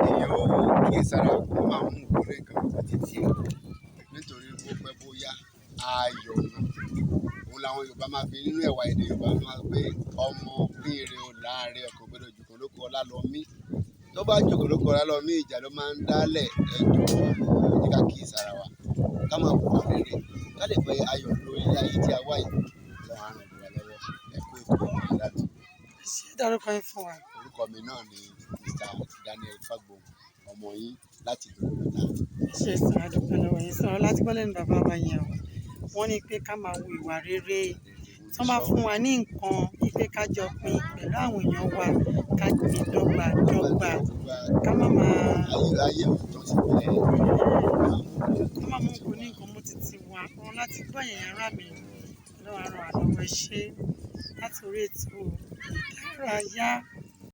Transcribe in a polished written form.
Èèyàn ó kíyèsára kó máa mú nǹkan ní nǹkan mọ́ títí ẹ̀, nítorí bó pẹ́ bóyá ayọ̀ nù. Òun làwọn Yorùbá máa fi nínú ẹ̀wà èdè Yorùbá máa pé ọmọ pínre ò láàárẹ̀ ọkàn gbọdọ̀ jù kan lóko ọlá lọ mí. Tó bá jù kan lóko ọlá lọ mí, ìjà ló máa ń dálẹ̀. Ẹ jọ̀ọ́, ẹ jẹ́ ká kíyèsára wa, ká máa hùwà rere, ká lè fẹ́ ayọ̀ lórí ilé ayé tí a wà yìí. Ọlọ́run á ràn wá lọ́wọ́. Ẹ kú ètò láti. Ṣé dárúkọ yín fún wa? Orúkọ mi náà ni Mr. Daniel Fagbohun, ọmọ yín láti ìlú Òkúta. Ṣe sàn àdúpẹ́ lọ́wọ́ yín. Sọ̀rọ̀ láti gbọ́ lẹ́nu bàbá wa yẹn o. Wọ́n ní pé ká máa hu ìwà rere. Tí wọ́n bá fún wa ní nǹkan, wípé ká jọ pín pẹ̀lú àwọn èèyàn wa, ká pín dọ́gba dọ́gba, ká má máa Ayé ayé òótọ́ sí bẹ́ẹ̀. ká má mú nǹkan ní nǹkan mú títí wa. Ọ̀rọ̀ láti gbọ́ yẹn ará mi. Ọlọ́run á ràn wá lọ́wọ́. Ẹ ṣé láti orí ètò ìdárayá.